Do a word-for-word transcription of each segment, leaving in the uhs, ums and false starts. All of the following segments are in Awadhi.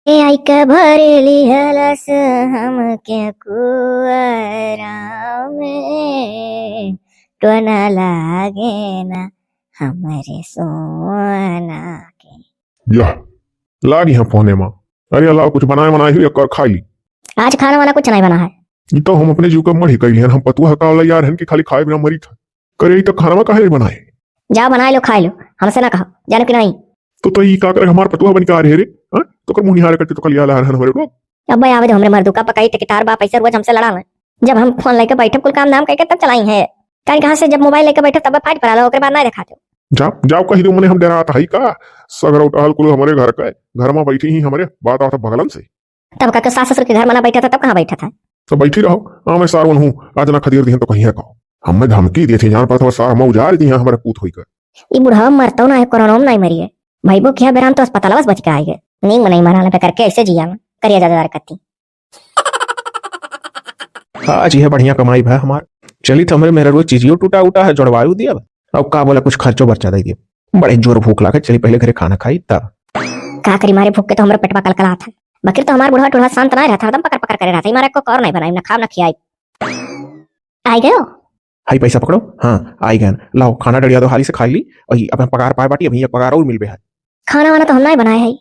ए आई के भर लिहलस हमके कुआरा में, टोना लागे ना हमरे सोना के। यह लागी हम फोने मा। अरे अल्लाह, कुछ बनाए बनाए हुई कर खाई ली। आज खाना वाना कुछ नहीं बना है। ई तो हम अपने जीव का मर ही कैली हन, हम पतुआ का वाला यार हन कि खाली खाए बिना मरी था। करे ई तो खाना काहे बनाए? जाओ बनाए लो, खाए लो, हमसे ना कहो, जानो कि नहीं? तो, तो ई का करे हमार पतुआ बन के आ रहे रे? हाँ? तो कर मुँह निहार करते तो कल यार हन हमारे लोग। अब भाई आवे दो हमरे मर्दू का पकाई टिकटार बा, पैसा रोज हमसे लड़ा है। जब हम फोन लेके बैठे कुल काम धाम करके तब चलाई है। काहे कहाँ से जब मोबाइल लेके बैठे तब फाट पड़ा लो, ओकरे बाद नहीं दिखाते। जाओ, जाओ कही दो मने हम डरात हई का? सगरा उटाल कुल हमरे घर का है, घर में बैठी ही हमरे बात आवत बगलन से। तब का के सास ससुर के घर में ना बैठा था तब कहाँ बैठा था? तो बैठी रहो, हाँ मैं सारवन हूँ, आज ना खदेर दिहन तो कहीं है कहो। हमें धमकी दिए थे, जान पड़त हवा सार हम उजाड़ दिया हमारे पूत होई कर। ई बुढ़ा मरतो ना है, कोरोना में नहीं मरी है। भाई वो क्या बेराम तो अस्पताल बस बच के आए गए। नींद में नहीं मरा पे करके ऐसे जिया में करिया ज्यादा करती। आज यह बढ़िया कमाई भा हमार। चली तो हमरे मेहररुआ चीजियो टूटा उटा है, जोड़वायु दिया बा। अब का बोला, कुछ खर्चो बर्चा दे दिया। बड़े जोर भूख लागे, चली पहले घरे खाना खाई तब। का करी, मारे भूख के तो हमरो पेटवा कलकलात है। बकिर तो हमार बुढ़वा टुढ़वा शांत ना रहता, हरदम पकड़ पकड़ करे रहता। ई मारे को और नहीं बनाई, ना खाब ना खियाई। आई गयो? हाई पैसा पकड़ो, हाँ आई गए। लाओ खाना डरिया दो, हाली से खाई ली। और ये अपन पगार पाए बाटी, अभी एक पगार और मिलबे है। खाना वाना तो हम ना बनाए है।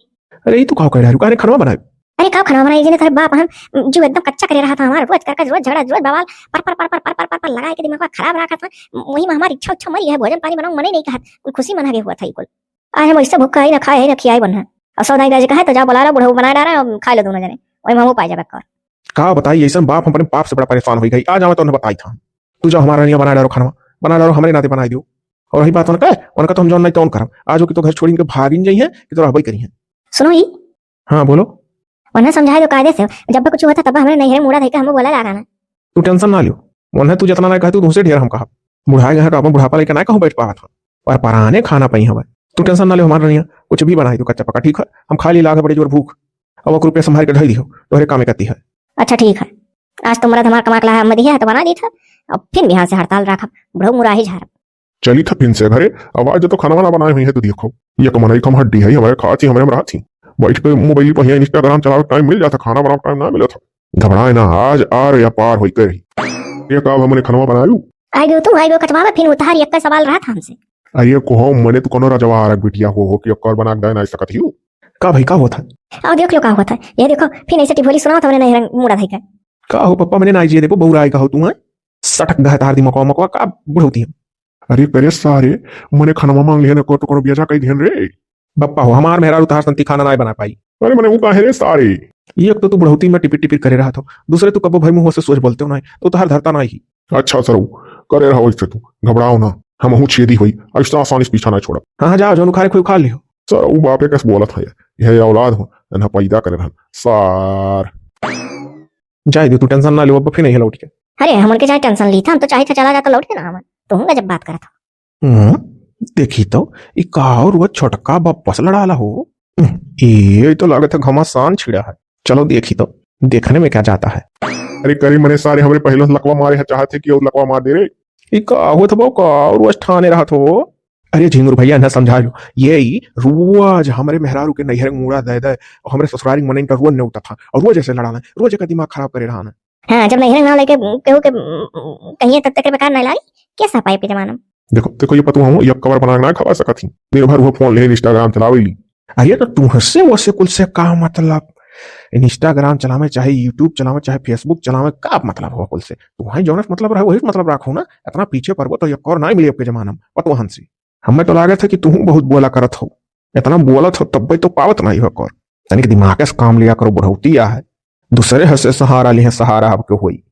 अरे ई तू का कह रहा है, अरे खनवा बनाए। अरे का खनवा बनाए, जिन्हें तेरे बाप हम जो एकदम कच्चा करे रहा था हमारा, रोज करके रोज झगड़ा, रोज बवाल, पर पर पर पर पर पर पर पर लगाए के दिमाग खराब रखा था। वही में हमारी इच्छा उच्छा मरी है, भोजन पानी बनाऊं मने नहीं कहा, कुल खुशी मना के हुआ था ई कुल। आज हम ऐसे भूखा है ना खाए है ना खियाए बन है। और सौदाई राजी कहे तो जाओ बुला लो, बुढ़ऊ बनाए डारा, खा लो दोनों जने, वही में हमू पाए जाबे कर। का बताई, ऐसन बाप हम अपने बाप से बड़ा परेशान हो गई। आज आवे तो उन्हें बताई था, तू जाओ हमारा रनिया बना डारो खाना, बना डारो, हमरे नाते बनाई दियो। और रही बात उनका, उनका तो हम जौन नहीं तौन करब। आज वो कि तो घर छोड़ी के भागिन जाई है कि तो रहबई करी है। सुनो ई। हाँ बोलो। उन्हें समझाए दो कायदे से, जब भी कुछ हुआ था तब हमरे नैहरे मूड़ा धइके हमू बोला लागा ना। तू टेंशन ना लियो, उन्हें तू जितना ना कहे तू तुमसे ढेर हम कहा। बुढ़ा गए हैं तो अपन बुढ़ापा लेके ना कहूँ बैठ पावत हूँ। और पराने खाना पाई हवे। तू टेंशन ना लियो हमार रनिया, कुछ भी बनाई दो कच्चा पक्का, ठीक है? हम खा ली लाग बड़े जोर भूख। अब एक रुपया संभाल के ढाई दियो, तोहरे कामे करती है। अच्छा ठीक है, आज तो मरद हमार कमा के लाया हम दिया है तो बना दी था। अब फिर बिहान से हड़ताल रखब, बुढ़ऊ मुराही झारब। चली था फिन से घरे, आवाज तो खाना वाना बनाए हुई है तो देखो, ये कमनाई कम हड्डी है, हमारे खाची हमारे हम रात ही बैठ के मोबाइल पर यहाँ Instagram चलावे टाइम मिल जाता, खाना बनावे टाइम ना मिला था। घबराए ना, आज आर या पार होई के रही। ये का हमने खाना बनायू? आई गयो तू, आई गयो कचवा में, फिर उतार एक का सवाल रहा था हमसे। अरे को हो, मने तू कोनो राजवा आरक बिटिया हो, हो कि ओकर बना के दे ना सकत हियो? का भाई, का होत है? आओ देख लो का होत है। ये देखो, फिर ऐसे टिभोली सुनाओ तो हमने नहीं रंग मुड़ा धाई का। का हो पप्पा, मने नाई जिए देबो, बउरा आए का हो तू, हैं? सटक गए तार दिमाग मकवा, का बुढ़ौती है। अरे करे सारे, मने खाना मांग लिया ना को तो कोनो बेजा कई ध्यान रे। बप्पा हो, हमार मेहरारू तहार संती खाना नाय बना पाई। अरे मने वो काहे रे सारे? एक तो तू बुढ़ौती में टिपिर टिपिर करे रहा था, दूसरे तू कबो भाई मुंह से सोच बोलते हो ना, तो तहार धरता ना ही। अच्छा सरऊ, करे रहो इससे तू, घबराओ ना, हम हूँ छेदी होई, ऐसा आसानी से पीछा ना छोड़ा। हाँ, हाँ, जाओ, जौन उखाड़े कोई उखाड़ लियो। सरऊ बापे कस बोलत है, यह औलाद हो, इन्हें पैदा करे रहन, सार। जाए दे, तू टेंशन ना ले, अब फिर नहीं लौट के। अरे, हम उनके चाहे टेंशन ली था, हम तो चाहे था चला जाता लौट के ना, हम तू हूँ जब बात करत हो। हम्म, देखी तो, ई का और वो छोटका बप्पस लड़ाला हो। हम्म, ये तो लागत है घमासान छिड़ा है। चलो देखी तो, देखने में क्या जाता है। अरे करे मने सारे हमरे पहले से लकवा मारे है, चाहत है कि और लकवा मार दे रे। ई का होत बा, का और वो ठाने रहत हो। अरे झिंगुर भैया, ना समझा लो, ये ही रोज हमरे मेहरारू के नैहर मूड़ा दे दे, और हमरे ससुरारी मनइन का रोज नेवता था, और रोज ऐसे लड़ाना, रोज का दिमाग खराब करे रहना। हाँ, जब नैहरे नाव लेके केहू के, उम, कहिए तब तक बेकार नहीं लागी, कैसा पाइप के जमाना में? देखो, देखो, ये पतुआ हूँ, ये कवर बना के ना खवा सकत ही। दिन भर वो फोन ले Instagram चलावे ली। अरे तो तुहसे वसे कुल से का मतलब? Instagram चलावे, चाहे YouTube चलावे, चाहे Facebook चलावे, का मतलब हो कुल से? तुहैं जौन से मतलब रहे, वही से मतलब रखो ना। इतना पीछे पड़बो तो ये कवर ना मिले अब के जमाना में, पतुआ हंसी। हमें तो लागत है कि तुहूँ बहुत बोला करत हो। इतना बोलत हो तब्बे तो पावत नहीं हो कर। तनिक दिमाग से काम लिया करो, बुढ़ौती आ है। दूसरे हसे सहारा लिहे, सहारा अब के होई।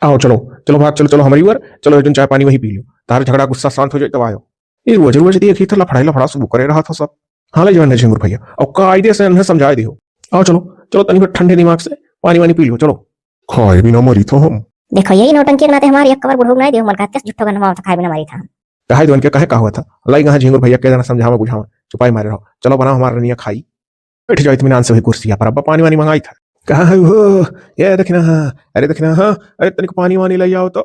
आओ चलो, चलो भाग, चलो, चलो हमारी ओर, चलो एक दिन चाय पानी वहीं पी लो, तार झगड़ा गुस्सा शांत हो जाए तब आयो। ये रोज रोज देखी तो लफड़ाई लफड़ा शुरू करे रहा था सब। हाँ ले जो है झिंगुर भैया, और कायदे से इन्हें समझाए दियो। आओ चलो, चलो तनिक ठंडे दिमाग से पानी वानी पी लो, चलो। खाए बिना मरी था हम। देखो यही नौटंकी के नाते हमारे एक कवर बुढ़ऊ नहीं दियो, मन कहते झूठो गनवा खाए बिना मरी था हम। कहे दो इनके कहे का हुआ था, लाई गहा झिंगुर भैया के जना समझावा बुझावा, चुपाई मारे रहो। चलो बनाओ हमारा रनिया खाई। बैठ जाओ इत्मीनान से वही कुर्सिया पर, अब्बा पानी वानी मंगाई था। कहाँ है हो? ये देखना हाँ, अरे देखना हाँ, अरे तनिक पानी वानी ले आओ तो।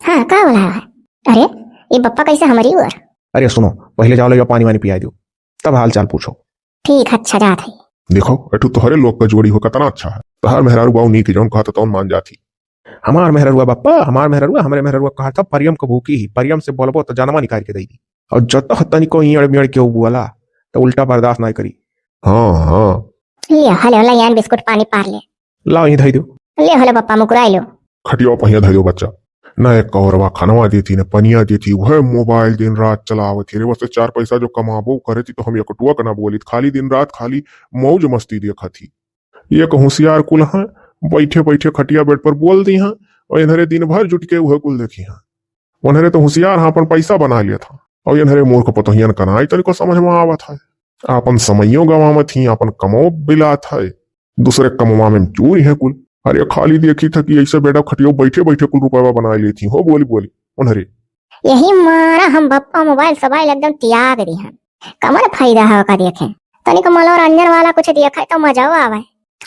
हाँ, का बोला है? अरे, ये बप्पा कैसे हमारी ओर? अरे सुनो, पहले जाओ ले जाओ पानी वानी पिया दो, तब हाल चाल पूछो। ठीक है, अच्छा जात है। देखो, एठू तोहरे लोग का जोड़ी हो, कितना अच्छा है। तोहार मेहरारू बाऊ नीक, जौन कहत तौन मान जाती। हमार मेहररुआ बप्पा, हमार मेहररुआ, हमरे मेहररुआ कहत ह, परियम क भूकी ही, परियम से बोलबो त जनवा निकाल के दई दी। और जतह तनिको इयड़ मियड़ के बोला, त उल्टा बर्दाश्त नाई करी। हाँ, हाँ। लियो, हले होला यान बिस्कुट पानी पार ले। लाओ, यहीं धई दो। ले होला बप्पा, मुकुराई लो। खटिया पहिया धई दो बच्चा। न एक कौरवा खनवा देती, न पनिया देती, वह मोबाइल दिन रात चलावत ही रे। वैसे चार पैसा जो कमाबो करे थी, तो हम एक टुआ क ना बोलित, खाली दिन रात खाली मौज मस्ती देखत ही। एक होशियार कुल हैं, बैठे बैठे खटिया बेड पर बोल दी हैं, और इन्हरे दिन भर जुट के वह कुल देखी हैं। उन्हरे तो होशियार हैं, अपन पैसा बना लिया था, और इन्हरे मूर्ख पतोहियन का नाई तनिको समझ में आवत है। आपन समइयो गंवावत ही, आपन कमो बिलात है, दूसरे कमवा में चूर है कुल। अरे खाली देखी था कि ऐसे बेड खटियो बैठे बैठे कुल रुपया बना लेती हो, बोली बोली उन्हरे। यही मारा हम बप्पा मोबाइल सोबाइल एकदम त्याग दी हैं। कमन फायदा है ओका देखे, तनिक मनोरंजन वाला कुछ देखे तो मजा आवे,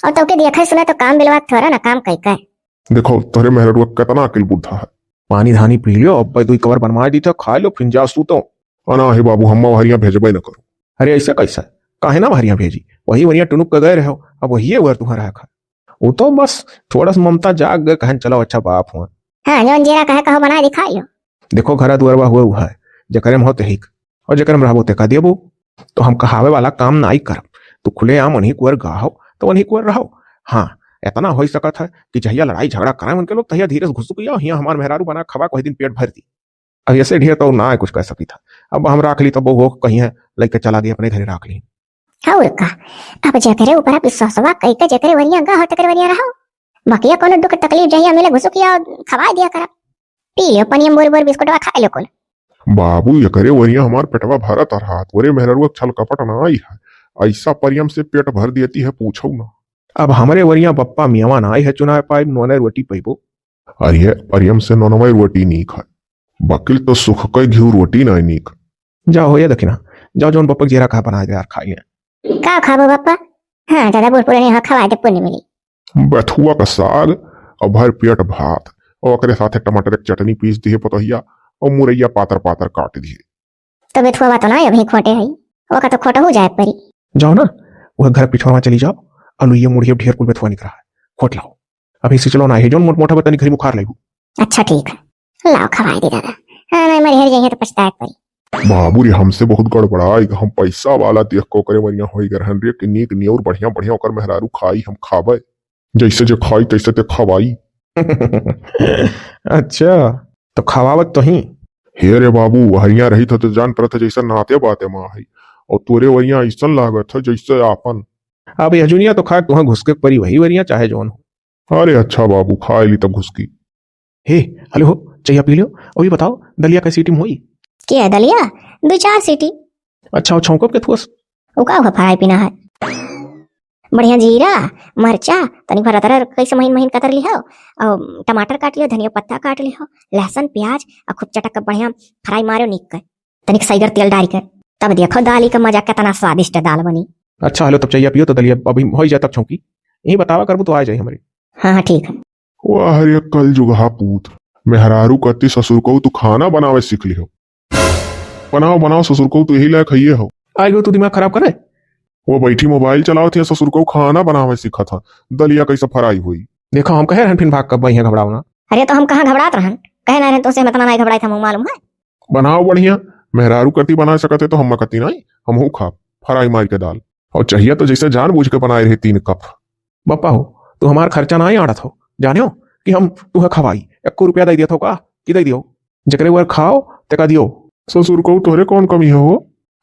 और तोके देखे सुने तो काम बिलवा थोड़ा ना काम कई कई। देखो तोहरे मेहररुआ कितना अकिल बुद्धा है। पानी धानी पी लियो, अब दुई कवर बनवा दी था, खा लो, फिर जा सूतो। अना हे बाबू, हम्मा वहरिया भेजबे न करो। अरे ऐसा कैसा? काहे ना वहरिया भेजी? वही वहरिया टुनुक के गए रहो, अब वही वर तुम्हारा रखा। वो तो बस थोड़ा सा ममता जाग गए, कहन चलो अच्छा बाप हुआ। हाँ, जौन जेरा कहे कहो बनाए दिखाई लो। देखो घरा दुआरवा हुआ हुआ है, जकरे में हो तेहिक, और जकरे में रहबो ते का देबो। तो हम कहावे वाला काम नाई करब, तो खुलेआम उन्हीं कुआर गाहो, तो उन्हीं कुआर रहो। हाँ, इतना हो सकत है कि जहिया लड़ाई झगड़ा करें उनके लोग, तहिया धीरे से घुसुक जाओ, हियाँ हमार मेहरारू बना खवा कोई दिन पेट भर दी। अब ऐसे ढेर तो ना कुछ कह सकी था। अब हम राख ली तो वो हो कहीं है, लेके चला गई अपने घरे राख ली। और का, अब जेकरे ऊपर विश्वासवा कई के जेकरे वरिया गा हो तेकरे वरिया रहो। बकिया कोनो दुख तकलीफ जहिया मिले घुसुकिया खवा दिया करब। पी लियो पनिया बोर बोर बिस्कुटवा खा लो कुल। बाबू एकरे वरिया हमार पेटवा भरत रहा, तोरे मेहररुआ छल कपट ना आई है। ऐसा परियम से पेट भर देती है, पूछो ना। अब हमरे वरिया बप्पा मियावा ना आई है, चुनाव पाइब नोने रोटी पैबो। अरे परियम से नोनवे रोटी नीक है, बकिल तो सुख के घी रोटी ना नीक। जाओ हो ये दखिना, जाओ जौन बप्पा के जेरा कहा बनाए दे यार खाई ले। का खाबो बप्पा? हाँ दादा, बूढ़ पुराने यहाँ खवा दे पुण्य मिली। बथुआ का साग और भर पेट भात और ओकरे साथे टमाटर के चटनी पीस दिए पतोहिया और मुरैया पातर पातर काट दिए। तो बथुआ तो ना अभी खोटे है, ओका तो खोटहू जाए परी। जाओ ना, वह घर पिछवावा चली जाओ, अलुइये मुड़िये ढेर कुल बथुआ निकरा है, खोट लाओ। अभी सिचलो ना है, जौन मोट मोटा बतनी घरी मुखार लेबू। अच्छा ठीक है, लाओ खवाए दे दादा। हाँ, नहीं मरी हर जाइए तो पछताए परी। बाबू रे, हमसे बहुत गड़बड़ाई, हम पैसा वाला देख के ओकरे वरिया होई गए रहन रे, कि नीक नियर बढ़िया बढ़िया ओकर मेहरारू खाई, हम खाबे। जैसे जे खाई तैसे ते खवाई। अच्छा, तो खवावत तो ही। हे रे बाबू, वहरिया रही था तो जान पड़त है जैसे नाते बाते माँ है, और तोरे वरिया ऐसन लागत है जैसे आपन। अब यह जुनिया तो खा तुहाँ घुसके परी वही वरिया चाहे जौन हो। अरे अच्छा बाबू, खा ली तब घुसकी। हे, हलो हो, चहिया पी लियो। और ये बताओ, दलिया कैसी टीम होई? क्या है दलिया? दो चार सीटी। अच्छा, और छौंकब के थुअस? वो का हुआ, फ्राई पीना है। बढ़िया जीरा, मरचा, तनिक भर अदरक कैसे महीन महीन कतर लिहो, और टमाटर काट लिहो, धनिया पत्ता काट लिहो, लहसुन, प्याज, और खूब चटक के बढ़िया फ्राई मारो नीक के। तनिक सैगर तेल डाल के, तब देखो दाली का मजा, कितना स्वादिष्ट दाल बनी। अच्छा, हलो, तब चहिया पियो तो दलिया अभी हो ही जाए तब छौंकी। यही बतावा करबू तो आ जाए हमरे। हाँ, हाँ, ठीक है। वाह रे कल जुगहा पूत, मेहरारू कती ससुर को तू खाना बनावे सीख लिहो। बनाओ, बनाओ ससुर को, तू यही लायक हइये हो। आई हो, तू दिमाग खराब करे। वो बैठी मोबाइल चलावत है, ससुर को खाना बनावे सीखत है। दलिया कैसे फ्राई हुई? देखो, हम कहे रहन फिन भाग कब यहाँ घबराओ ना। अरे तो हम कहाँ घबरात रहन, कहे ना रहन तो से हम इतना नहीं घबराए थे, हम मालूम है। बनाओ बढ़िया, मेहरारू करती बना सकत है तो हम कती नहीं, हम हूँ खाब फ्राई मार के दाल। और चाहिए तो जैसे जान बूझ के बनाए रहे तीन कप। बप्पा हो, तू हमार खर्चा ना ही आड़त हो, जाने हो कि हम तुहे खवाई, एको रुपया दे दिया थो का कि दे दियो? जकरे वर खाओ, तेका दियो। ससुर को तोहरे कौन कमी है हो?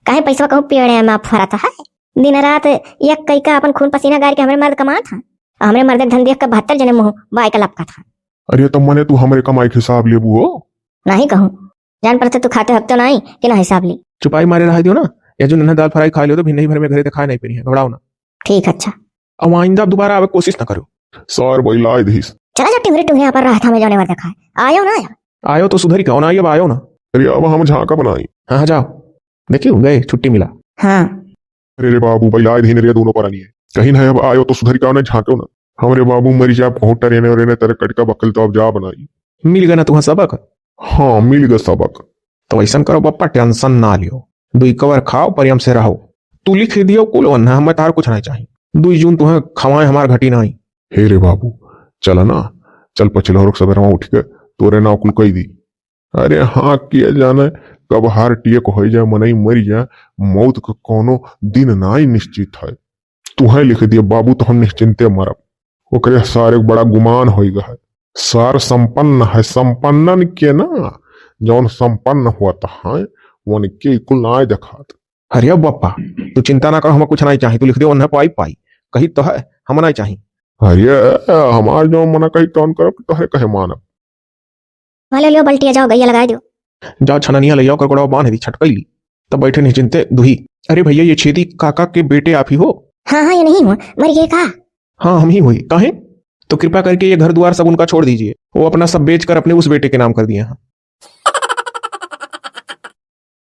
काहे पैसवा कहूँ पेड़े में फरत है? दिन रात एक कई का अपन खून पसीना गार के हमरे मर्द कमात हैं, और हमरे मर्द के धन देख के बहत्तर जने मुँह बाय के लपकत हैं। अरे तो मने तू हमरे कमाई के हिसाब लेबू हो? नहीं कहूँ, जान पड़ते तू खाते हक तो नहीं कि ना हिसाब ली। चुपाई मारे रह दियो ना, या जो नन्हा दाल फ्राई खा लियो तो भिन्नही भर में घरे ते खाए नहीं पड़ी है, घबराओ ना। ठीक, अच्छा। अब आइंदा दोबारा आवे कोशिश ना करो। सर बैलाय दिस। चला जा टिंगरे टुंगरे यहाँ पर रहता में जाने वाला देखा है। आयो ना आयो। आयो तो सुधरी कौन आई, अब आयो ना। अरे अब हम झांका बनाई। हाँ, हाँ, जाओ। देखियो, गए, छुट्टी मिला। हाँ। अरे रे बाबू, बैलाय दिन रे दोनों परानी है। कहीं ना अब आयो तो सुधरी का ना झांको ना। हमरे बाबू मरी जा, बहुत टरेने रेने तेरे कटका बकल तो अब जा बनाई। मिल गया ना तुहा सबक? हाँ, मिल गया सबक। तो ऐसन करो बप्पा, टेंशन ना लियो, दुई कवर खाओ, प्रेम से रहो। तू लिख दियो कुल वन्ना, हमें तार कुछ नहीं चाहिए। दुई जून तुहें खवाए हमार घटी नाई। हे रे बाबू, चला ना, चल पछिलौर के सबेरवा उठ के तोरे नाव कुल कई दी। अरे हाँ, किया जाने कब heart attack होइ जाए, मनई मरि जाए, मौत के कौनो दिन नाई निश्चित है। तुहें लिख दिए बाबू, तो हम निश्चिंते मरब। ओकरे सारे के बड़ा गुमान होइ गए है। सार संपन्न है, संपन्नन के ना, जौन संपन्न होत है, उनके कुल नाय देखात। अरे बप्पा, तू चिंता ना कर, हमें कुछ नाई चाही, तू लिख दे, उन्हें पाई पाई, कही तो है, हम नाई चाही। अरे, हमार जौन मना कही तौन करब, तोहरे कहे मानब। हाँ, ले लियो बल्टिया, जाओ गैया लगाए दियो। जाओ छननिया ले जाओ, ककड़वा बांध दी, छटकैली। तब बैठे निश्चिंते दुही। अरे भैया, ये छेदी काका के बेटे आप ही हो? हाँ, हाँ, ये नहीं हुआ, मर गए का? हाँ, हम ही हुई। काहे? तो कृपा करके ये घर द्वार सब उनका छोड़ दीजिए, वो अपना सब बेच कर अपने उस बेटे के नाम कर दिए हैं।